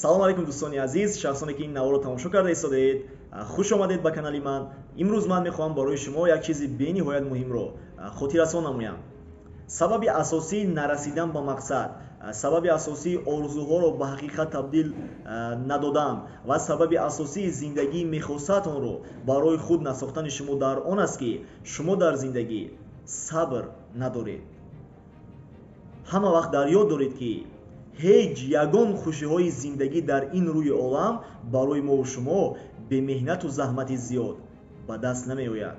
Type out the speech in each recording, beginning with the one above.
Салом алейкум, дӯстони азиз, шахсоне ки ин наворро тамошо карда истодаед, хуш омадед ба канали ман. Имрӯз ман мехоҳам барои шумо як чизи бениҳоят муҳимро хотиррасон намоям. Сабаби асосии нарасидан ба мақсад, сабаби асосии орзуҳоро ба ҳақиқат табдил надодан ва сабаби асосии зиндагии мехостаатонро барои худ насохтани шумо дар он аст, ки шумо дар зиндагӣ сабр надоред. Ҳама вақт дар ёд доред, ки ҳеҷ ягон хушиҳои зиндагӣ дар ин рӯи олам барои мову шумо бемеҳнату заҳмати зиёд ба даст намеояд.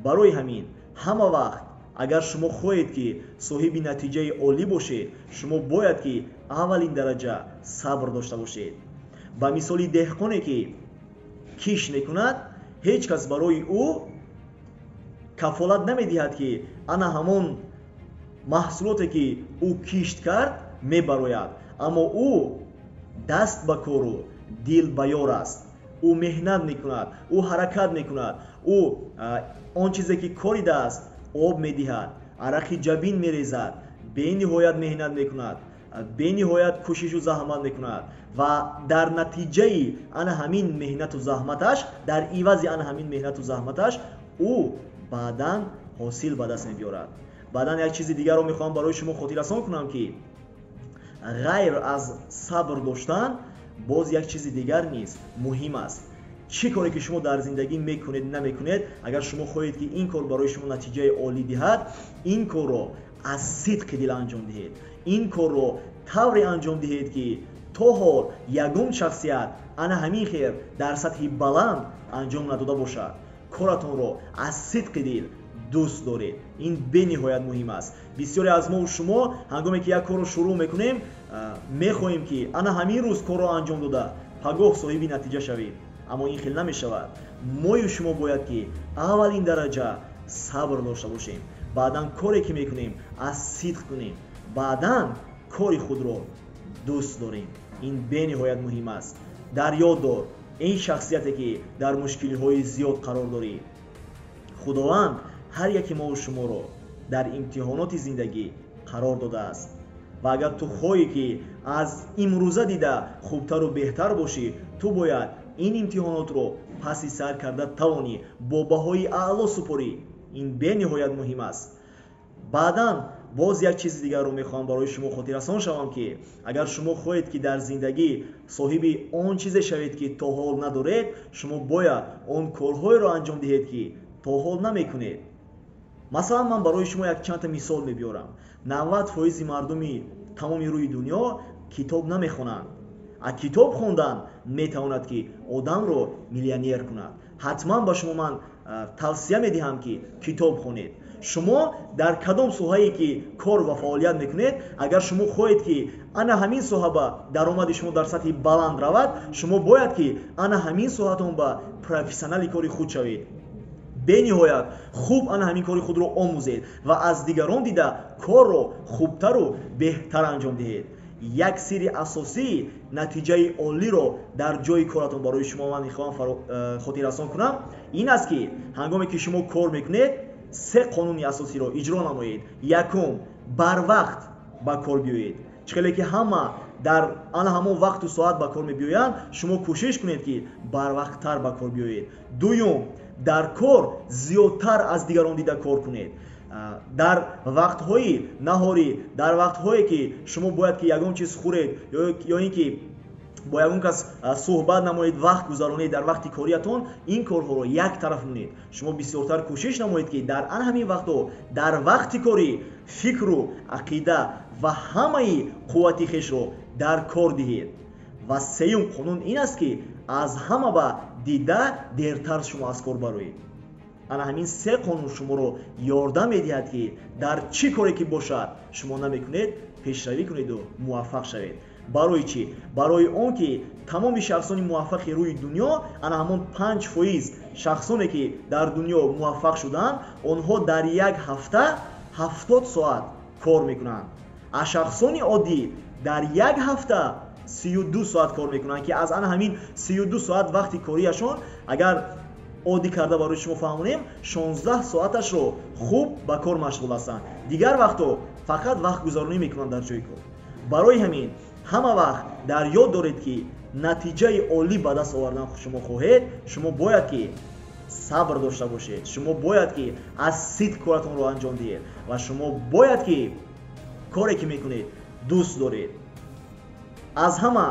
Барои ҳамин ҳама вақт агар шумо хоҳед, ки соҳиби натиҷаи олӣ бошед, шумо бояд ки аввалин дараҷа сабр дошта бошед. Ба мисоли деҳқоне, ки киш мекунад, ҳеҷ кас барои ӯ кафолат намедиҳад, ки ана ҳамон маҳсулоте, ки ӯ кишт кард, мебарояд, аммо ӯ даст ба кору дил ба ёр аст. Ӯ меҳнат мекунад, ӯ ҳаракат мекунад, ӯ он чизе, ки коридааст, об медиҳад, арақи ҷабин мерезад, бениҳоят меҳнат мекунад, бениҳоят кӯшишу заҳмат мекунад ва дар натиҷаи ана ҳамин меҳнату заҳматаш, дар ивази ана ҳамин меҳнату заҳматаш ӯ баъдан ҳосил ба даст мебиёрад. Баъдан як чизи дигарро мехоҳам барои шумо хотиррасон кунам, ки ғайр аз сабр доштан боз як чизи дигар низ муҳим аст. Чӣ коре ки шумо дар зиндагӣ мекунед, намекунед, агар шумо хоҳед, ки ин кор барои шумо натиҷаи олӣ диҳад, ин корро аз сидқи дил анҷом диҳед, ин корро тавре анҷом диҳед, ки то ҳол ягон шахсият ана ҳамин хел дар сатҳи баланд анҷом надода бошад. Коратонро аз сидқи дил дӯст доред, ин бениҳоят муҳим аст. Бисёре аз мову шумо ҳангоме ки як корро шурӯъ мекунем, мехоҳем, ки ана ҳамин рӯз корро анҷом дода, пагоҳ соҳиби натиҷа шавем, аммо ин хел намешавад. Мою шумо бояд ки аввалин дараҷа сабр дошта бошем, баъдан коре ки мекунем, аз сидқ кунем, баъдан кори худро дӯст дорем. Ин бениҳоят муҳим аст. Дар ёд дор, ин шахсияте, ки дар мушкилиҳои зиёд қарор дорӣ, Худованд ҳар яке мову шуморо дар имтиҳоноти зиндагӣ қарор додааст ва агар ту хоҳӣ, ки аз имрӯза дида хубтару беҳтар бошӣ, ту бояд ин имтиҳонотро паси сар карда тавонӣ, бо баҳои аъло супорӣ. Ин бениҳоят муҳим аст. Баъдан боз як чизи дигарро мехоҳам барои шумо хотиррасон шавам, ки агар шумо хоҳед, ки дар зиндагӣ соҳиби он чизе шавед, ки то ҳол надоред, шумо бояд он корҳоеро анҷом диҳед, ки то ҳол намекунед. Масалан, ман барои шумо як чандта мисол мебиёрам. 90% мардуми тамоми рӯи дунё китоб намехонанд, а китоб хондан метавонад, ки одамро миллионер кунад. Ҳатман ба шумо ман тавсия медиҳам, ки китоб хонед. Шумо дар кадом соҳае ки кор ва фаъолият мекунед, агар шумо хоҳед, ки ана ҳамин соҳа ба даромади шумо дар сатҳи баланд равад, шумо бояд ки ана ҳамин соҳатон ба профессионали кори худ шавед, бениҳоят хуб ана ҳамин кори худро омӯзед ва аз дигарон дида корро хубтару беҳтар анҷом диҳед. Як сирри асосии натиҷаи олиро дар ҷои коратон барои шумо ман мехоҳам хотиррасон кунам, ин аст, ки ҳангоме ки шумо кор мекунед, се қонуни асосиро иҷро намоед. Якум, барвақт ба кор биёед. Чӣ хеле ки ҳама дар ана ҳамон вақту соат ба кор мебиёянд, шумо кӯшиш кунед, ки барвақттар ба кор биёед. Дуюм, дар кор зиёдтар аз дигарон дида кор кунед. Дар вақтҳои наҳорӣ, дар вақтҳое ки шумо бояд ки ягон чиз хӯред ё ин ки бо ягон кас суҳбат намоед, вақт гузаронед дар вақти кориятон, ин корҳоро як тараф монед. Шумо бисёртар кӯшиш намоед, ки дар ан ҳамин вақтҳо, дар вақти корӣ, фикру ақида ва ҳамаи қуввати хешро дар кор диҳед. Ва сеюм қонун ин аст, ки аз ҳама ба дида дертар шумо аз кор бароед. Ана ҳамин се қонун шуморо ёрдам медиҳад, ки дар чӣ коре ки бошад шумо намекунед, пешравӣ кунеду муваффақ шавед. Барои чӣ? Барои он ки тамоми шахсони муваффақи рӯи дунё, ана ҳамон 5% шахсоне, ки дар дунё муваффақ шуданд, онҳо дар як ҳафта 70 соат кор мекунанд, а шахсони оддӣ дар як ҳафта 32 соат кор мекунанд, ки аз ана ҳамин 32 соат вақти кориашон, агар оддӣ карда барои шумо фаҳмонем, 16 соаташро хуб ба кор машғул ҳастанд, дигар вақтҳо фақат вақтгузаронӣ мекунанд дар ҷои кор. Барои ҳамин Ҳама вақт дар ёд доред, ки натиҷаи олӣ ба даст овардан шумо хоҳед, шумо бояд ки сабр дошта бошед, шумо бояд ки аз сидқ коратонро анҷом диҳед ва шумо бояд ки коре ки мекунед дӯст доред. Аз ҳама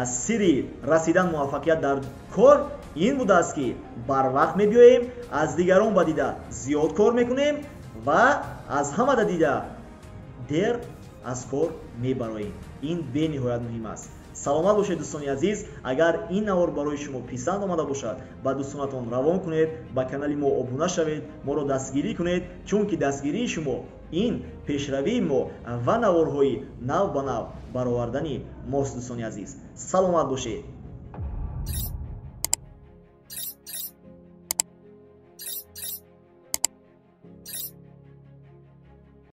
сирри расидан муваффақият дар кор ин будааст, ки барвақт мебиёем, аз дигарон ба дида зиёд кор мекунем ва аз ҳамада дида дер аз кор мебароем. Ин бениҳоят муҳим аст. Саломат бошед, дӯстони азиз. Агар ин навор барои шумо писанд омада бошад, ба дӯстонатон равон кунед, ба канали мо обуна шавед, моро дастгирӣ кунед, чунки дастгирии шумо ин пешравии мо ва наворҳои нав ба нав баровардани мост. Дӯстони азиз, саломат бошед.